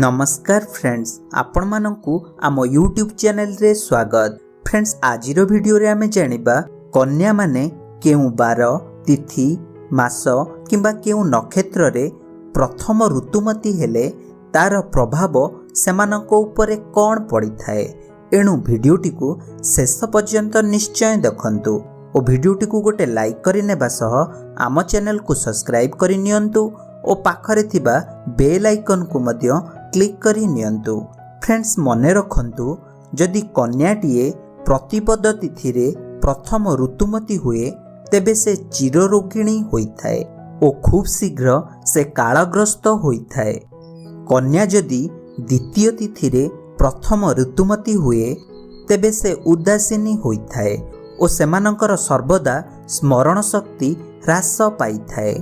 ନମସ୍କାର ଫ୍ରେଣ୍ଡସ୍, ଆପଣମାନଙ୍କୁ ଆମ ୟୁଟ୍ୟୁବ୍ ଚ୍ୟାନେଲରେ ସ୍ୱାଗତ। ଫ୍ରେଣ୍ଡସ୍, ଆଜିର ଭିଡ଼ିଓରେ ଆମେ ଜାଣିବା କନ୍ୟାମାନେ କେଉଁ ବାର, ତିଥି, ମାସ କିମ୍ବା କେଉଁ ନକ୍ଷତ୍ରରେ ପ୍ରଥମ ଋତୁମତୀ ହେଲେ ତାର ପ୍ରଭାବ ସେମାନଙ୍କ ଉପରେ କ'ଣ ପଡ଼ିଥାଏ। ଏଣୁ ଭିଡ଼ିଓଟିକୁ ଶେଷ ପର୍ଯ୍ୟନ୍ତ ନିଶ୍ଚୟ ଦେଖନ୍ତୁ ଓ ଭିଡ଼ିଓଟିକୁ ଗୋଟେ ଲାଇକ୍ କରିନେବା ସହ ଆମ ଚ୍ୟାନେଲକୁ ସବସ୍କ୍ରାଇବ୍ କରିନିଅନ୍ତୁ ଓ ପାଖରେ ଥିବା ବେଲ୍ ଆଇକନ୍କୁ ମଧ୍ୟ କ୍ଲିକ୍ କରି ନିଅନ୍ତୁ। ଫ୍ରେଣ୍ଡସ୍, ମନେ ରଖନ୍ତୁ, ଯଦି କନ୍ୟାଟିଏ ପ୍ରତିପଦ ତିଥିରେ ପ୍ରଥମ ଋତୁମତୀ ହୁଏ ତେବେ ସେ ଚିରରୋଗିଣୀ ହୋଇଥାଏ ଓ ଖୁବ୍ ଶୀଘ୍ର ସେ କାଳଗ୍ରସ୍ତ ହୋଇଥାଏ। କନ୍ୟା ଯଦି ଦ୍ୱିତୀୟ ତିଥିରେ ପ୍ରଥମ ଋତୁମତୀ ହୁଏ ତେବେ ସେ ଉଦାସୀନୀ ହୋଇଥାଏ ଓ ସେମାନଙ୍କର ସର୍ବଦା ସ୍ମରଣ ଶକ୍ତି ହ୍ରାସ ପାଇଥାଏ।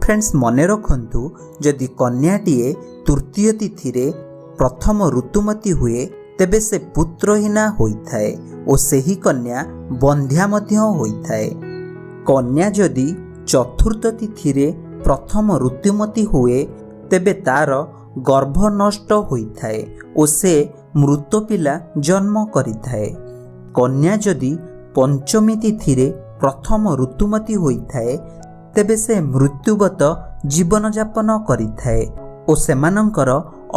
ଫ୍ରେଣ୍ଡସ୍, ମନେ ରଖନ୍ତୁ, ଯଦି କନ୍ୟାଟିଏ ତୃତୀୟ ତିଥିରେ ପ୍ରଥମ ଋତୁମତୀ ହୁଏ ତେବେ ସେ ପୁତ୍ରହୀନା ହୋଇଥାଏ ଓ ସେହି କନ୍ୟା ବନ୍ଧ୍ୟା ମଧ୍ୟ ହୋଇଥାଏ। କନ୍ୟା ଯଦି ଚତୁର୍ଥ ତିଥିରେ ପ୍ରଥମ ଋତୁମତୀ ହୁଏ ତେବେ ତାର ଗର୍ଭ ନଷ୍ଟ ହୋଇଥାଏ ଓ ସେ ମୃତ ପିଲା ଜନ୍ମ କରିଥାଏ। କନ୍ୟା ଯଦି ପଞ୍ଚମୀ ତିଥିରେ ପ୍ରଥମ ଋତୁମତୀ ହୋଇଥାଏ ତେବେ ସେ ମୃତ୍ୟୁଗତ ଜୀବନଯାପନ କରିଥାଏ ଓ ସେମାନଙ୍କର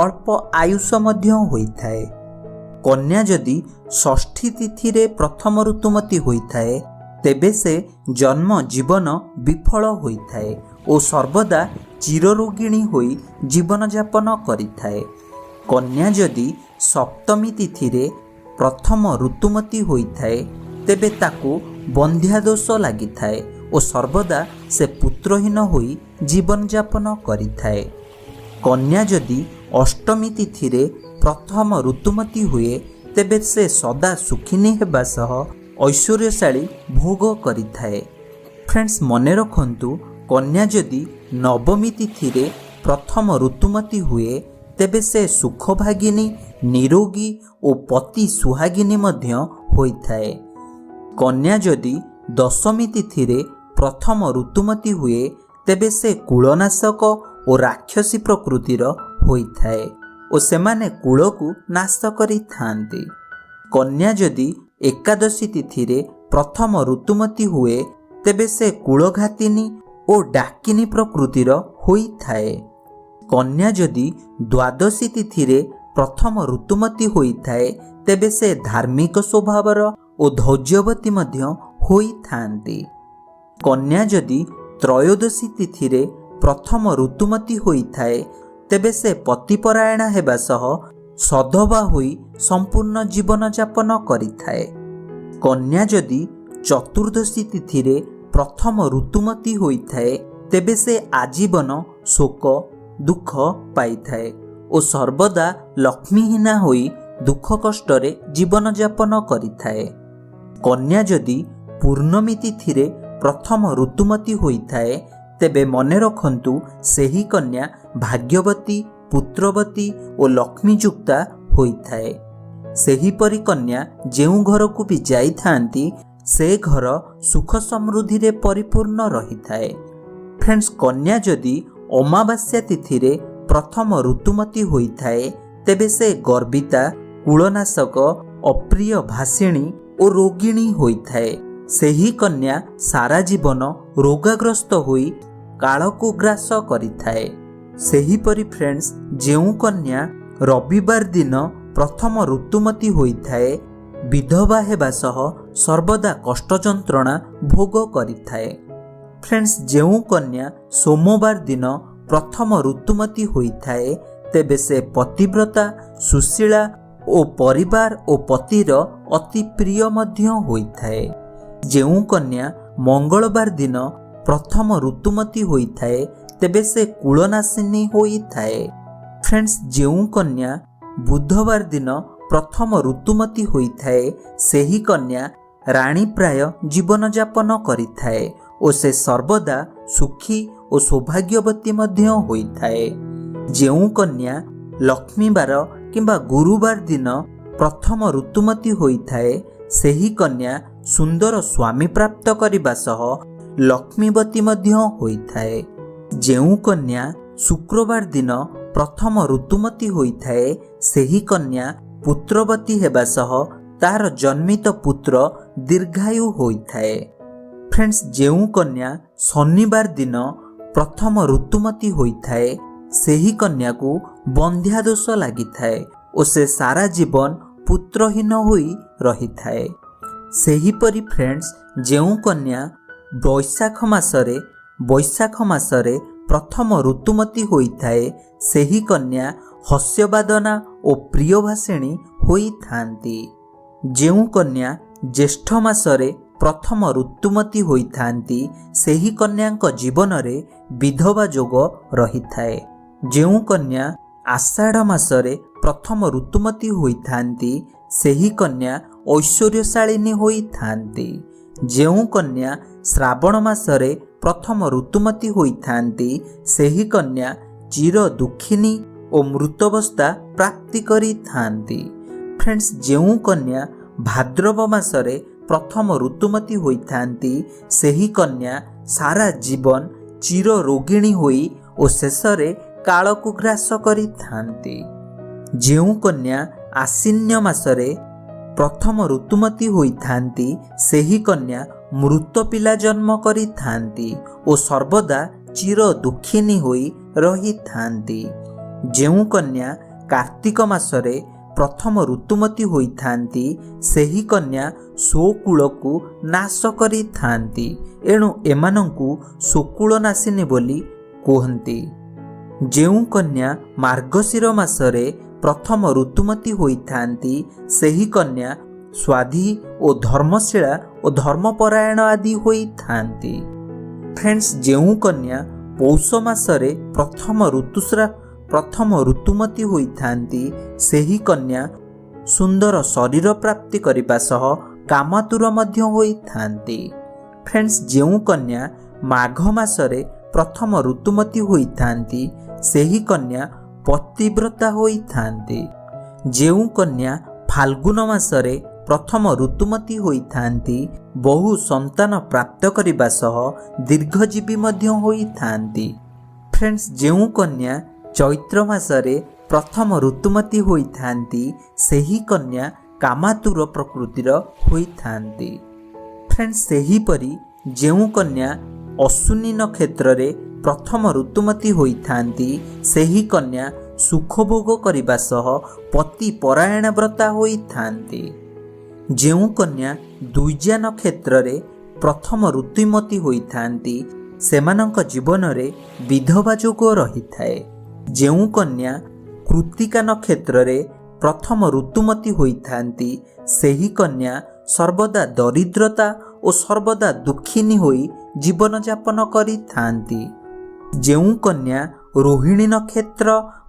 ଅଳ୍ପ ଆୟୁଷ ମଧ୍ୟ ହୋଇଥାଏ। କନ୍ୟା ଯଦି ଷଷ୍ଠୀ ତିଥିରେ ପ୍ରଥମ ଋତୁମତୀ ହୋଇଥାଏ ତେବେ ସେ ଜନ୍ମ ଜୀବନ ବିଫଳ ହୋଇଥାଏ ଓ ସର୍ବଦା ଚିରରୋଗିଣୀ ହୋଇ ଜୀବନଯାପନ କରିଥାଏ। କନ୍ୟା ଯଦି ସପ୍ତମୀ ତିଥିରେ ପ୍ରଥମ ଋତୁମତୀ ହୋଇଥାଏ ତେବେ ତାକୁ ବନ୍ଧ୍ୟା ଦୋଷ ଲାଗିଥାଏ ଓ ସର୍ବଦା ସେ ପୁତ୍ରହୀନ ହୋଇ ଜୀବନଯାପନ କରିଥାଏ। କନ୍ୟା ଯଦି ଅଷ୍ଟମୀ ତିଥିରେ ପ୍ରଥମ ଋତୁମତୀ ହୁଏ ତେବେ ସେ ସଦା ସୁଖିନୀ ହେବା ସହ ଐଶ୍ୱର୍ଯ୍ୟଶାଳୀ ଭୋଗ କରିଥାଏ। ଫ୍ରେଣ୍ଡସ୍, ମନେ ରଖନ୍ତୁ, କନ୍ୟା ଯଦି ନବମୀ ତିଥିରେ ପ୍ରଥମ ଋତୁମତୀ ହୁଏ ତେବେ ସେ ସୁଖଭାଗିନୀ, ନିରୋଗୀ ଓ ପତି ସୁହାଗିନୀ ମଧ୍ୟ ହୋଇଥାଏ। କନ୍ୟା ଯଦି ଦଶମୀ ତିଥିରେ ପ୍ରଥମ ଋତୁମତୀ ହୁଏ ତେବେ ସେ କୁଳନାଶକ ଓ ରାକ୍ଷସୀ ପ୍ରକୃତିର ହୋଇଥାଏ ଓ ସେମାନେ କୂଳକୁ ନାଶ କରିଥାନ୍ତି। କନ୍ୟା ଯଦି ଏକାଦଶୀ ତିଥିରେ ପ୍ରଥମ ଋତୁମତୀ ହୁଏ ତେବେ ସେ କୁଳଘାତିନୀ ଓ ଡାକିନୀ ପ୍ରକୃତିର ହୋଇଥାଏ। କନ୍ୟା ଯଦି ଦ୍ୱାଦଶୀ ତିଥିରେ ପ୍ରଥମ ଋତୁମତୀ ହୋଇଥାଏ ତେବେ ସେ ଧାର୍ମିକ ସ୍ୱଭାବର ଓ ଧୈର୍ଯ୍ୟବତୀ ମଧ୍ୟ ହୋଇଥାନ୍ତି। କନ୍ୟା ଯଦି ତ୍ରୟୋଦଶୀ ତିଥିରେ ପ୍ରଥମ ଋତୁମତୀ ହୋଇଥାଏ ତେବେ ସେ ପତିପରାୟଣା ହେବା ସହ ସଧବା ହୋଇ ସମ୍ପୂର୍ଣ୍ଣ ଜୀବନଯାପନ କରିଥାଏ। କନ୍ୟା ଯଦି ଚତୁର୍ଦ୍ଦଶୀ ତିଥିରେ ପ୍ରଥମ ଋତୁମତୀ ହୋଇଥାଏ ତେବେ ସେ ଆଜୀବନ ଶୋକ ଦୁଃଖ ପାଇଥାଏ ଓ ସର୍ବଦା ଲକ୍ଷ୍ମୀହୀନା ହୋଇ ଦୁଃଖ କଷ୍ଟରେ ଜୀବନଯାପନ କରିଥାଏ। କନ୍ୟା ଯଦି ପୂର୍ଣ୍ଣମୀ ତିଥିରେ ପ୍ରଥମ ଋତୁମତୀ ହୋଇଥାଏ ତେବେ ମନେ ରଖନ୍ତୁ ସେହି କନ୍ୟା ଭାଗ୍ୟବତୀ, ପୁତ୍ରବତୀ ଓ ଲକ୍ଷ୍ମୀଯୁକ୍ତା ହୋଇଥାଏ। ସେହିପରି କନ୍ୟା ଯେଉଁ ଘରକୁ ବି ଯାଇଥାନ୍ତି ସେ ଘର ସୁଖ ସମୃଦ୍ଧିରେ ପରିପୂର୍ଣ୍ଣ ରହିଥାଏ। ଫ୍ରେଣ୍ଡସ୍, କନ୍ୟା ଯଦି ଅମାବାସ୍ୟା ତିଥିରେ ପ୍ରଥମ ଋତୁମତୀ ହୋଇଥାଏ ତେବେ ସେ ଗର୍ବିତା, କୁଳନାଶକ, ଅପ୍ରିୟ ଭାଷିଣୀ ଓ ରୋଗିଣୀ ହୋଇଥାଏ। ସେହି କନ୍ୟା ସାରା ଜୀବନ ରୋଗାଗ୍ରସ୍ତ ହୋଇ କାଳକୁ ଗ୍ରାସ କରିଥାଏ। ସେହିପରି ଫ୍ରେଣ୍ଡସ୍, ଯେଉଁ କନ୍ୟା ରବିବାର ଦିନ ପ୍ରଥମ ଋତୁମତୀ ହୋଇଥାଏ ବିଧବା ହେବା ସହ ସର୍ବଦା କଷ୍ଟ ଯନ୍ତ୍ରଣା ଭୋଗ କରିଥାଏ। ଫ୍ରେଣ୍ଡସ୍, ଯେଉଁ କନ୍ୟା ସୋମବାର ଦିନ ପ୍ରଥମ ଋତୁମତୀ ହୋଇଥାଏ ତେବେ ସେ ପତିବ୍ରତା, ସୁଶୀଳା ଓ ପରିବାର ଓ ପତିର ଅତି ପ୍ରିୟ ମଧ୍ୟ ହୋଇଥାଏ। ଯେଉଁ କନ୍ୟା ମଙ୍ଗଳବାର ଦିନ ପ୍ରଥମ ଋତୁମତୀ ହୋଇଥାଏ ତେବେ ସେ କୁଳନାଶିନୀ ହୋଇଥାଏ। ଫ୍ରେଣ୍ଡସ୍, ଯେଉଁ କନ୍ୟା ବୁଧବାର ଦିନ ପ୍ରଥମ ଋତୁମତୀ ହୋଇଥାଏ ସେହି କନ୍ୟା ରାଣୀ ପ୍ରାୟ ଜୀବନଯାପନ କରିଥାଏ ଓ ସେ ସର୍ବଦା ସୁଖୀ ଓ ସୌଭାଗ୍ୟବତୀ ମଧ୍ୟ ହୋଇଥାଏ। ଯେଉଁ କନ୍ୟା ଲକ୍ଷ୍ମୀବାର କିମ୍ବା ଗୁରୁବାର ଦିନ ପ୍ରଥମ ଋତୁମତୀ ହୋଇଥାଏ ସେହି କନ୍ୟା ସୁନ୍ଦର ସ୍ୱାମୀ ପ୍ରାପ୍ତ କରିବା ସହ ଲକ୍ଷ୍ମୀବତୀ ମଧ୍ୟ ହୋଇଥାଏ। ଯେଉଁ କନ୍ୟା ଶୁକ୍ରବାର ଦିନ ପ୍ରଥମ ଋତୁମତୀ ହୋଇଥାଏ, ସେହି କନ୍ୟା ପୁତ୍ରବତୀ ହେବା ସହ ତାର ଜନ୍ମିତ ପୁତ୍ର ଦୀର୍ଘାୟୁ ହୋଇଥାଏ। ଫ୍ରେଣ୍ଡସ୍, ଯେଉଁ କନ୍ୟା ଶନିବାର ଦିନ ପ୍ରଥମ ଋତୁମତୀ ହୋଇଥାଏ, ସେହି କନ୍ୟାକୁ ବନ୍ଧ୍ୟା ଦୋଷ ଲାଗିଥାଏ ଓ ସେ ସାରା ଜୀବନ ପୁତ୍ରହୀନ ହୋଇ ରହିଥାଏ। ସେହିପରି ଫ୍ରେଣ୍ଡସ୍, ଯେଉଁ କନ୍ୟା ବୈଶାଖ ମାସରେ ପ୍ରଥମ ଋତୁମତୀ ହୋଇଥାଏ, ସେହି କନ୍ୟା ହସ୍ୟବାଦନା ଓ ପ୍ରିୟଭାଷିଣୀ ହୋଇଥାନ୍ତି। ଯେଉଁ କନ୍ୟା ଜ୍ୟେଷ୍ଠ ମାସରେ ପ୍ରଥମ ଋତୁମତୀ ହୋଇଥାନ୍ତି, ସେହି କନ୍ୟାଙ୍କ ଜୀବନରେ ବିଧବା ଯୋଗ ରହିଥାଏ। ଯେଉଁ କନ୍ୟା ଆଷାଢ଼ ମାସରେ ପ୍ରଥମ ଋତୁମତୀ ହୋଇଥାନ୍ତି, ସେହି କନ୍ୟା ଐଶ୍ୱର୍ଯ୍ୟଶାଳିନୀ ହୋଇଥାନ୍ତି। ଯେଉଁ କନ୍ୟା ଶ୍ରାବଣ ମାସରେ ପ୍ରଥମ ଋତୁମତୀ ହୋଇଥାନ୍ତି, ସେହି କନ୍ୟା ଚିର ଦୁଃଖିନୀ ଓ ମୃତବସ୍ଥା ପ୍ରାପ୍ତି କରିଥାନ୍ତି। ଫ୍ରେଣ୍ଡସ୍, ଯେଉଁ କନ୍ୟା ଭାଦ୍ରବ ମାସରେ ପ୍ରଥମ ଋତୁମତୀ ହୋଇଥାନ୍ତି, ସେହି କନ୍ୟା ସାରା ଜୀବନ ଚିର ରୋଗିଣୀ ହୋଇ ଓ ଶେଷରେ କାଳକୁ ଗ୍ରାସ କରିଥାନ୍ତି। ଯେଉଁ କନ୍ୟା ଆଶ୍ୱିନ ମାସରେ ପ୍ରଥମ ଋତୁମତୀ ହୋଇଥାନ୍ତି, ସେହି କନ୍ୟା ମୃତ ପିଲା ଜନ୍ମ କରିଥାନ୍ତି ଓ ସର୍ବଦା ଚିର ଦୁଃଖିନୀ ହୋଇ ରହିଥାନ୍ତି। ଯେଉଁ କନ୍ୟା କାର୍ତ୍ତିକ ମାସରେ ପ୍ରଥମ ଋତୁମତୀ ହୋଇଥାନ୍ତି, ସେହି କନ୍ୟା ସ୍ୱକୂଳକୁ ନାଶ କରିଥାନ୍ତି। ଏଣୁ ଏମାନଙ୍କୁ ସ୍ୱକୂଳନାଶିନୀ ବୋଲି କୁହନ୍ତି। ଯେଉଁ କନ୍ୟା ମାର୍ଗଶିର ମାସରେ ପ୍ରଥମ ଋତୁମତୀ ହୋଇଥାନ୍ତି, ସେହି କନ୍ୟା ସ୍ୱାଧୀ ଓ ଧର୍ମଶୀଳା ଓ ଧର୍ମପରାୟଣ ଆଦି ହୋଇଥାନ୍ତି। ଫ୍ରେଣ୍ଡସ୍, ଯେଉଁ କନ୍ୟା ପୌଷ ମାସରେ ପ୍ରଥମ ଋତୁମତୀ ହୋଇଥାନ୍ତି, ସେହି କନ୍ୟା ସୁନ୍ଦର ଶରୀର ପ୍ରାପ୍ତି କରିବା ସହ କାମାତୁର ମଧ୍ୟ ହୋଇଥାନ୍ତି। ଫ୍ରେଣ୍ଡସ୍, ଯେଉଁ କନ୍ୟା ମାଘ ମାସରେ ପ୍ରଥମ ଋତୁମତୀ ହୋଇଥାନ୍ତି, ସେହି କନ୍ୟା ପତିବ୍ରତା ହୋଇଥାନ୍ତି। ଯେଉଁ କନ୍ୟା ଫାଲ୍ଗୁନ ମାସରେ ପ୍ରଥମ ଋତୁମତୀ ହୋଇଥାନ୍ତି, ବହୁ ସନ୍ତାନ ପ୍ରାପ୍ତ କରିବା ସହ ଦୀର୍ଘଜୀବୀ ମଧ୍ୟ ହୋଇଥାନ୍ତି। ଫ୍ରେଣ୍ଡସ୍, ଯେଉଁ କନ୍ୟା ଚୈତ୍ର ମାସରେ ପ୍ରଥମ ଋତୁମତୀ ହୋଇଥାନ୍ତି, ସେହି କନ୍ୟା କାମାତୁର ପ୍ରକୃତିର ହୋଇଥାନ୍ତି। ଫ୍ରେଣ୍ଡସ୍, ସେହିପରି ଯେଉଁ କନ୍ୟା ଅଶ୍ୱିନୀ ନକ୍ଷତ୍ରରେ ପ୍ରଥମ ଋତୁମତୀ ହୋଇଥାନ୍ତି, ସେହି କନ୍ୟା ସୁଖଭୋଗ କରିବା ସହ ପତି ପରାୟଣ ବ୍ରତା ହୋଇଥାନ୍ତି। ଯେଉଁ କନ୍ୟା ଦ୍ୱିଜା ନକ୍ଷତ୍ରରେ ପ୍ରଥମ ଋତୁମତୀ ହୋଇଥାନ୍ତି, ସେମାନଙ୍କ ଜୀବନରେ ବିଧବା ଯୋଗ ରହିଥାଏ। ଯେଉଁ କନ୍ୟା କୃତିକା ନକ୍ଷତ୍ରରେ ପ୍ରଥମ ଋତୁମତୀ ହୋଇଥାନ୍ତି, ସେହି କନ୍ୟା ସର୍ବଦା ଦରିଦ୍ରତା ଓ ସର୍ବଦା ଦୁଃଖିନୀ ହୋଇ ଜୀବନଯାପନ କରିଥାନ୍ତି। ଯେଉଁ କନ୍ୟା ରୋହିଣୀ ନକ୍ଷତ୍ର,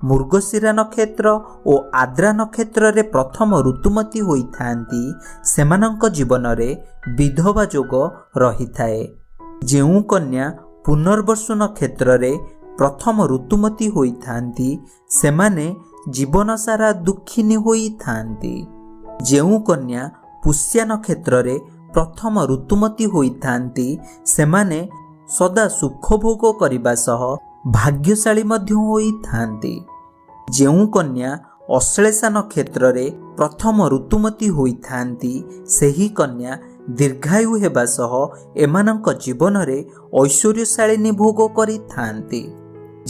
ମୃଗଶିରା ନକ୍ଷତ୍ର ଓ ଆଦ୍ରା ନକ୍ଷତ୍ରରେ ପ୍ରଥମ ଋତୁମତୀ ହୋଇଥାନ୍ତି, ସେମାନଙ୍କ ଜୀବନରେ ବିଧବା ଯୋଗ ରହିଥାଏ। ଯେଉଁ କନ୍ୟା ପୁନର୍ବସୁ ନକ୍ଷତ୍ରରେ ପ୍ରଥମ ଋତୁମତୀ ହୋଇଥାନ୍ତି, ସେମାନେ ଜୀବନସାରା ଦୁଃଖିନୀ ହୋଇଥାନ୍ତି। ଯେଉଁ କନ୍ୟା ପୁଷ୍ୟା ନକ୍ଷତ୍ରରେ ପ୍ରଥମ ଋତୁମତୀ ହୋଇଥାନ୍ତି, ସେମାନେ ସଦା ସୁଖଭୋଗ କରିବା ସହ ଭାଗ୍ୟଶାଳୀ ମଧ୍ୟ ହୋଇଥାନ୍ତି। ଯେଉଁ କନ୍ୟା ଅଶ୍ଳେଷା ନକ୍ଷତ୍ରରେ ପ୍ରଥମ ଋତୁମତୀ ହୋଇଥାନ୍ତି, ସେହି କନ୍ୟା ଦୀର୍ଘାୟୁ ହେବା ସହ ଏମାନଙ୍କ ଜୀବନରେ ଐଶ୍ୱର୍ଯ୍ୟଶାଳିନୀ ଭୋଗ କରିଥାନ୍ତି।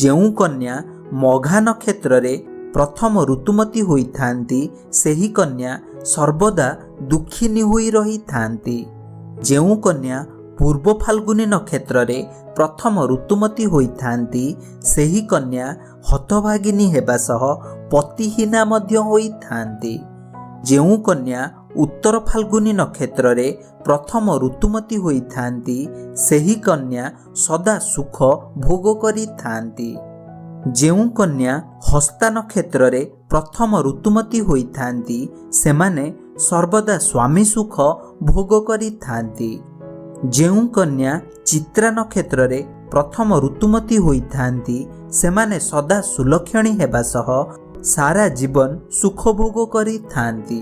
ଯେଉଁ କନ୍ୟା ମଘା ନକ୍ଷତ୍ରରେ ପ୍ରଥମ ଋତୁମତୀ ହୋଇଥାନ୍ତି, ସେହି କନ୍ୟା ସର୍ବଦା ଦୁଃଖିନୀ ହୋଇ ରହିଥାନ୍ତି। ଯେଉଁ କନ୍ୟା ପୂର୍ବ ଫାଲ୍ଗୁନୀ ନକ୍ଷତ୍ରରେ ପ୍ରଥମ ଋତୁମତୀ ହୋଇଥାନ୍ତି, ସେହି କନ୍ୟା ହତଭାଗିନୀ ହେବା ସହ ପତିହୀନା ମଧ୍ୟ ହୋଇଥାନ୍ତି। ଯେଉଁ କନ୍ୟା ଉତ୍ତର ଫାଲ୍ଗୁନୀ ନକ୍ଷତ୍ରରେ ପ୍ରଥମ ଋତୁମତୀ ହୋଇଥାନ୍ତି, ସେହି କନ୍ୟା ସଦା ସୁଖ ଭୋଗ କରିଥାନ୍ତି। ଯେଉଁ କନ୍ୟା ହସ୍ତା ନକ୍ଷତ୍ରରେ ପ୍ରଥମ ଋତୁମତୀ ହୋଇଥାନ୍ତି, ସେମାନେ ସର୍ବଦା ସ୍ୱାମୀ ସୁଖ ଭୋଗ କରିଥାନ୍ତି। ଯେଉଁ କନ୍ୟା ଚିତ୍ରା ନକ୍ଷତ୍ରରେ ପ୍ରଥମ ଋତୁମତୀ ହୋଇଥାନ୍ତି, ସେମାନେ ସଦା ସୁଲକ୍ଷଣୀ ହେବା ସହ ସାରା ଜୀବନ ସୁଖ ଭୋଗ କରିଥାନ୍ତି।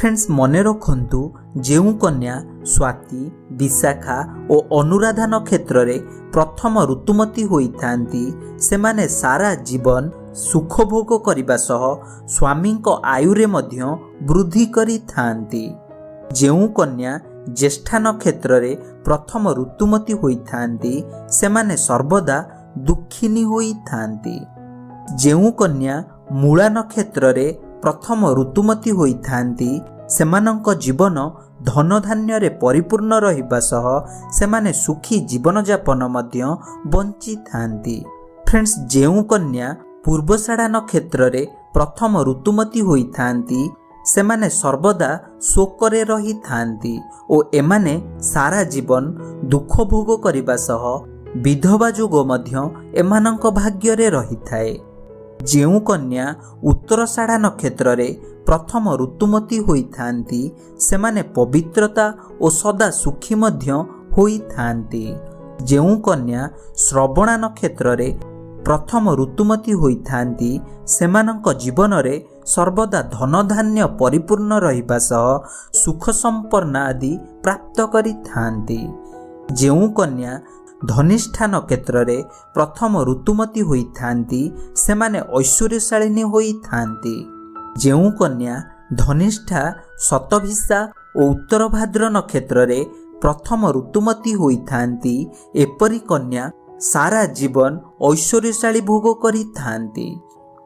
ଫ୍ରେଣ୍ଡସ୍, ମନେ ରଖନ୍ତୁ, ଯେଉଁ କନ୍ୟା ସ୍ୱାତି, ବିଶାଖା ଓ ଅନୁରାଧା ନକ୍ଷତ୍ରରେ ପ୍ରଥମ ଋତୁମତୀ ହୋଇଥାନ୍ତି, ସେମାନେ ସାରା ଜୀବନ ସୁଖ ଭୋଗ କରିବା ସହ ସ୍ୱାମୀଙ୍କ ଆୟୁରେ ମଧ୍ୟ ବୃଦ୍ଧି କରିଥାନ୍ତି। ଯେଉଁ କନ୍ୟା ଜ୍ୟେଷ୍ଠା ନକ୍ଷତ୍ରରେ ପ୍ରଥମ ଋତୁମତୀ ହୋଇଥାନ୍ତି, ସେମାନେ ସର୍ବଦା ଦୁଃଖିନୀ ହୋଇଥାନ୍ତି। ଯେଉଁ କନ୍ୟା ମୂଳା ନକ୍ଷତ୍ରରେ ପ୍ରଥମ ଋତୁମତୀ ହୋଇଥାନ୍ତି, ସେମାନଙ୍କ ଜୀବନ ଧନଧାନ୍ୟରେ ପରିପୂର୍ଣ୍ଣ ରହିବା ସହ ସେମାନେ ସୁଖୀ ଜୀବନଯାପନ ମଧ୍ୟ ବଞ୍ଚିଥାନ୍ତି। ଫ୍ରେଣ୍ଡସ୍, ଯେଉଁ କନ୍ୟା ପୂର୍ବଷାଢ଼ା ନକ୍ଷତ୍ରରେ ପ୍ରଥମ ଋତୁମତୀ ହୋଇଥାନ୍ତି, ସେମାନେ ସର୍ବଦା ଶୋକରେ ରହିଥାନ୍ତି ଓ ଏମାନେ ସାରା ଜୀବନ ଦୁଃଖ ଭୋଗ କରିବା ସହ ବିଧବା ଯୋଗ ମଧ୍ୟ ଏମାନଙ୍କ ଭାଗ୍ୟରେ ରହିଥାଏ। ଯେଉଁ କନ୍ୟା ଉତ୍ତରଷାଢ଼ା ନକ୍ଷତ୍ରରେ ପ୍ରଥମ ଋତୁମତୀ ହୋଇଥାନ୍ତି, ସେମାନେ ପବିତ୍ରତା ଓ ସଦା ସୁଖୀ ମଧ୍ୟ ହୋଇଥାନ୍ତି। ଯେଉଁ କନ୍ୟା ଶ୍ରବଣା ନକ୍ଷତ୍ରରେ ପ୍ରଥମ ଋତୁମତୀ ହୋଇଥାନ୍ତି, ସେମାନଙ୍କ ଜୀବନରେ ସର୍ବଦା ଧନଧାନ୍ୟ ପରିପୂର୍ଣ୍ଣ ରହିବା ସହ ସୁଖ ସମ୍ପନ୍ନ ଆଦି ପ୍ରାପ୍ତ କରିଥାନ୍ତି। ଯେଉଁ କନ୍ୟା ଧନିଷ୍ଠା ନକ୍ଷତ୍ରରେ ପ୍ରଥମ ଋତୁମତୀ ହୋଇଥାନ୍ତି, ସେମାନେ ଐଶ୍ୱର୍ଯ୍ୟଶାଳିନୀ ହୋଇଥାନ୍ତି। ଯେଉଁ କନ୍ୟା ଧନିଷ୍ଠା, ଶତଭିଷା ଓ ଉତ୍ତରଭାଦ୍ର ନକ୍ଷତ୍ରରେ ପ୍ରଥମ ଋତୁମତୀ ହୋଇଥାନ୍ତି, ଏପରି କନ୍ୟା ସାରା ଜୀବନ ଐଶ୍ୱର୍ଯ୍ୟଶାଳୀ ଭୋଗ କରିଥାନ୍ତି।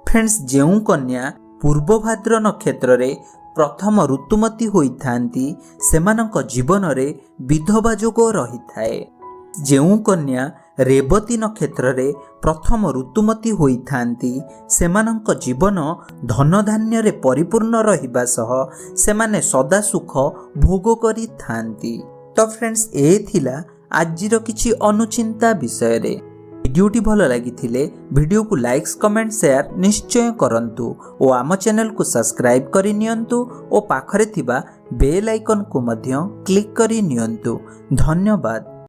ଫ୍ରେଣ୍ଡସ୍, ଯେଉଁ କନ୍ୟା ପୂର୍ବଭାଦ୍ର ନକ୍ଷତ୍ରରେ ପ୍ରଥମ ଋତୁମତୀ ହୋଇଥାନ୍ତି, ସେମାନଙ୍କ ଜୀବନରେ ବିଧବା ଯୋଗ ରହିଥାଏ। ଯେଉଁ କନ୍ୟା ରେବତୀ ନକ୍ଷତ୍ରରେ ପ୍ରଥମ ଋତୁମତୀ ହୋଇଥାନ୍ତି, ସେମାନଙ୍କ ଜୀବନ ଧନଧାନ୍ୟରେ ପରିପୂର୍ଣ୍ଣ ରହିବା ସହ ସେମାନେ ସଦା ସୁଖ ଭୋଗ କରିଥାନ୍ତି। ତ ଫ୍ରେଣ୍ଡସ୍, ଏ ଥିଲା ଆଜିର କିଛି ଅନୁଚିନ୍ତା ବିଷୟରେ। ଭିଡ଼ିଓଟି ଭଲ ଲାଗିଥିଲେ ଭିଡ଼ିଓକୁ ଲାଇକ୍ସ, କମେଣ୍ଟ, ସେୟାର ନିଶ୍ଚୟ କରନ୍ତୁ ଓ ଆମ ଚ୍ୟାନେଲକୁ ସବସ୍କ୍ରାଇବ୍ କରି ନିଅନ୍ତୁ ଓ ପାଖରେ ଥିବା ବେଲ୍ ଆଇକନ୍କୁ ମଧ୍ୟ କ୍ଲିକ୍ କରି ନିଅନ୍ତୁ। ଧନ୍ୟବାଦ।